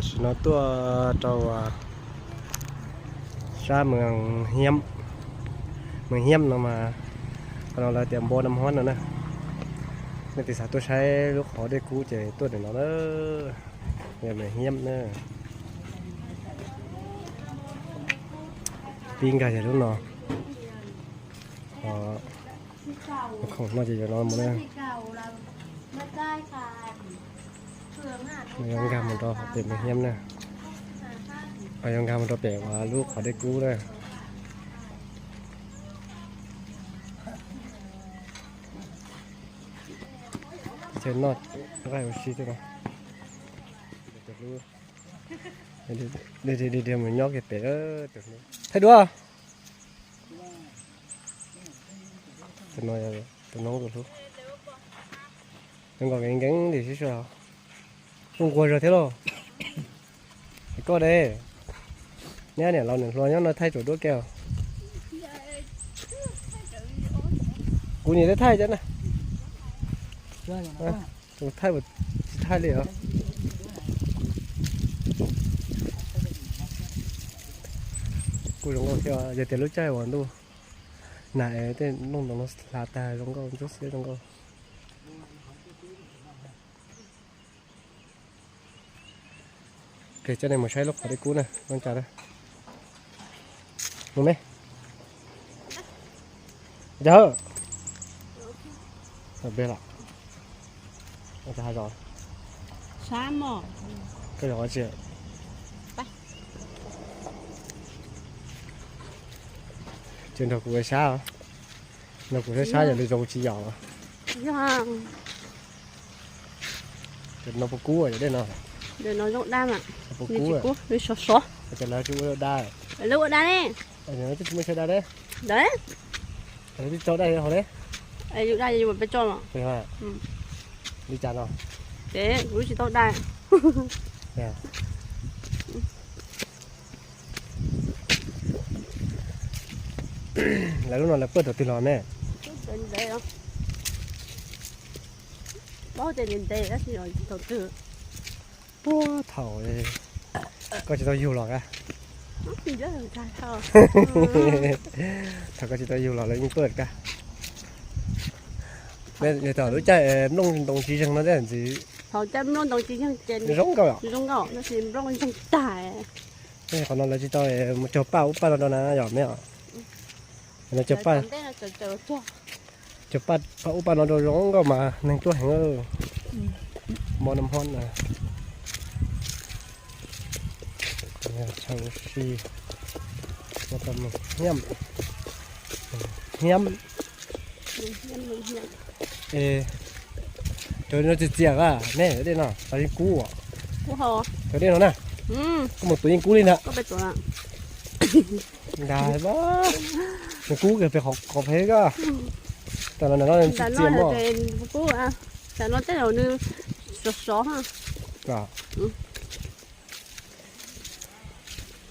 Tam sim no tuaj rau sab Mws Hiab no mas, qhov no lawv tias Npoo Nam Huab no na. Nej tig xav tuaj saib lub qhov dej kub ces tuaj ntawm no na, Mws Hiab na. Pib nkag yog lub no, khoom no ces yog no mus na. Yuav nkag mus rau pem Mws Hiab na, yuav nkag mus rau pem lub qhov dej kub na. Noj nqaij ua si tej no. Mus nyob kiag pem tus hnub thaij duab. Tus no, tus no hlub. Tus nkaus nkees nkees li sib sua. Ua nquag zog thiab lauj. Koj de, neb niam laus niam hluas nyob no thaij tsuam duab kiag. Kuv niam thaij thaij cov na. Tus thaij tsis thaij li os. Kuj zoo nkauj thiab, yog tias lub caij uas ntuj nag es tej nplooj ntoo no hla tag zoo nkauj ntsuab xiab zoo nkauj. Coj nej mus saib lub qhov dej kub na, mus me. Cas hab, koj zov tsi? Tsis nrog kuv ua sab, nrog kuv sab sab yog lwm zaus tsis yom. Cov no puas kub, cov dej no? Cov no zoo daj mas. Puas kub, sov sov. Cov lawv tsis ua daj. Lawv ua daj ne. Tsis muaj chaw daj ne. Lawv tsis tau daj hov ne. Yus daj yus peb tso mas. Li cas no? Ces kuv tsis tau daj. Lawv lub no lawv pawj thaum twg los ne? Puag thaum koj tsis tau yug los a. Thaum koj tsis tau yug los lawv yeej pawj kag. Thaum lub caij nplooj ntoo tsis zeeg no tej ntxiv. Thaum caij nplooj ntoo tsis zeeg ces zoo nkauj, zoo nkauj, tab sis nplooj zeeg tag. Qhov no lawv tsis tau mus cog paj ub paj no rau na yom me os. Cog paj, cog paj ub paj no rau zoo nkauj mas neeg tuaj heev. Npoo Nam Huab na. Chaw ua si, Hiab, Hiab. Cov no txias txias a ne, cov dej no los yeej kub. Cov dej no na, koj mus tuav yeej kub li ntag. Ndag, nws kub kiag pem qhov pem koj. Tam no txias txias mog. Tam no tej zaum nws sov sov.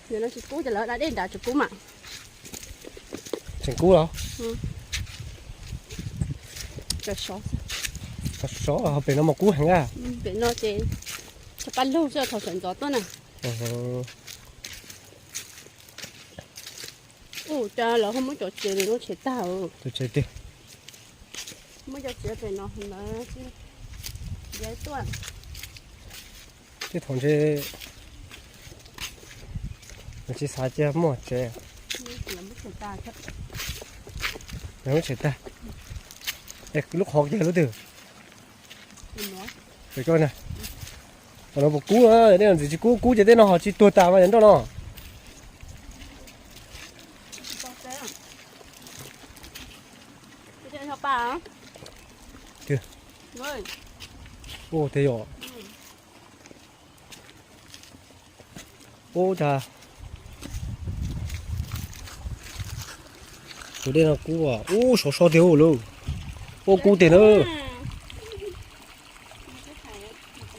Tsis kub ces lawv da dej nrad tsis kub mas. Tseem kub los? Sov, pem no mas kub heev a. Pem no ces tso paj lug xwb thaum sawv ntxov tuaj na. Ua cas lawv ho muab cov tsev lawv muab tshem tag. Muab cov tsev pem no lawv tuaj. Tej thaum ntshe tsis xav cia muaj tsev. Lawv muab tshem tag. Lub qhov kiag lub twg? Qhov no puas kub, nej ntxim tsis kub, kub ces tej no ho tsis tuag tas mas yog nroj no. Ua tej yom. Ub, cas tus dej no kub, ub, sov so tiag lauj. Ub, kub tiag na.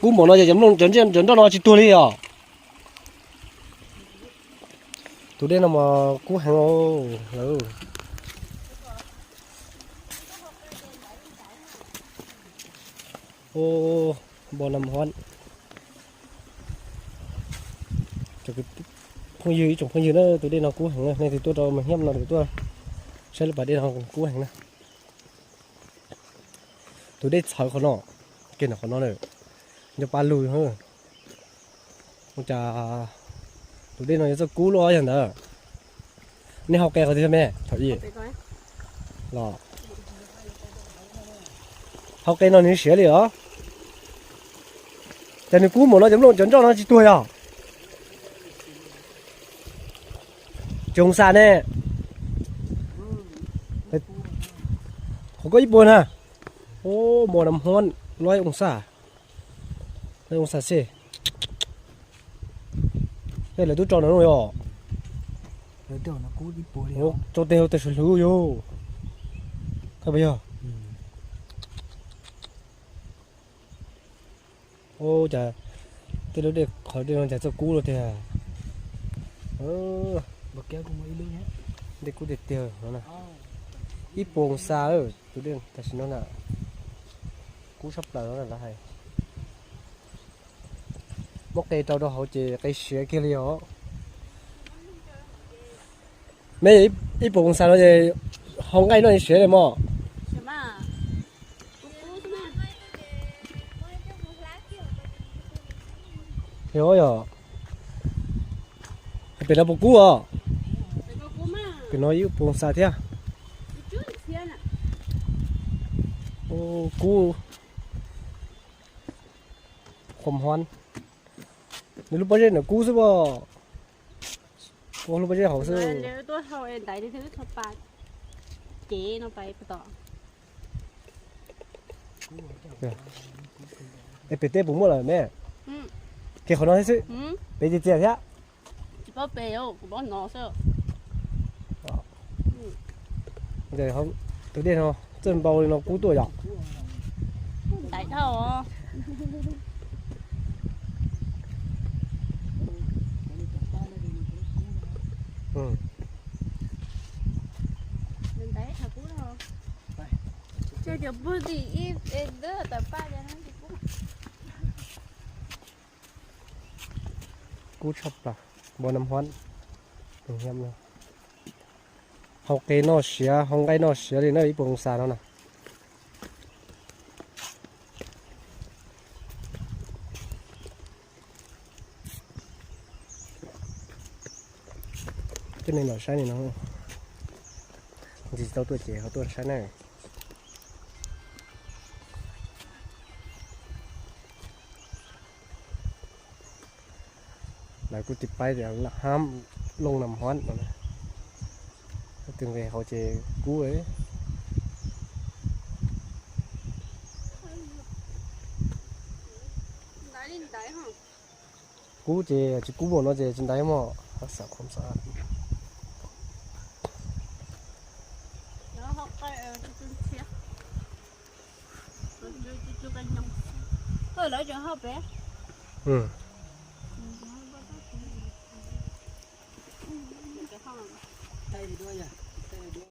Kub npaum no ces cov nplooj, cov nroj no tsis tuag li os. Tus dej no mas kub heev lawm. Ub, npoo Nam Huab. Phooj ywg, ib tsoom phooj ywg na, tus dej no kub heev na, nej twg tuaj rau Moos Hiab no tuaj saib lub pas dej no kub heev na. Tus dej txhawv qhov no, kiag ntawm qhov no na, nco pa lug. Ua cas tus dej no yuav txawj kub luaj yog ntawd. Nej hau qe qhov twg me thaum ub los? Hau qe no nws siav li os. Cas nws kub npaum no cov nplooj cov nroj no tsis tuag yog? Tsis oo xas ne. Qhov koj ib puas na. Ub, mos nas hmuab, lawv oo xas, lawv oo xas xwb. Tej lawv twb tso no yog. Tso tej hauv tag saw hlwb yog. Koj puas yog? Ub, cas tej lub dej qhov dej no cas txawj kub luaj tiag. Dej kub tiag tiag no na. Ib puas oo xas tus dej tam sim no na. Kub tshaj plaws no na lawv hais. Muab qe rau rau hauv ces qe siav kiag li os. Me, ib puas oo xas no ces hau nqaij noj siav li mog. Yog, yog. Pem no puas kub os? Pem no ib puas oo xas thiab. Kub. Qhov hmob, nws lub pob zeb ntawm kub xwb pob. Ua lub pob zeb hauv xwb. Es pem teb puas muaj lawm me? Kiag qhov no thiab xwb. Pem txias txias thiab. Tus dej no txawj npau li no kub tuaj yom. Kub tshaj plaws, npau nas hmob. Hau qe noj siav, hau nqaij noj siav li na ib puas oo xas no na. Coj nej los saib li no, ntsis tau tuaj ces ho tuaj saib na. Lawv kuj tiv paib tias hab looj nas hmob no, twg nqes hauv ces kub. Kub ces tsis kub npaum no ces tsis ntais mog.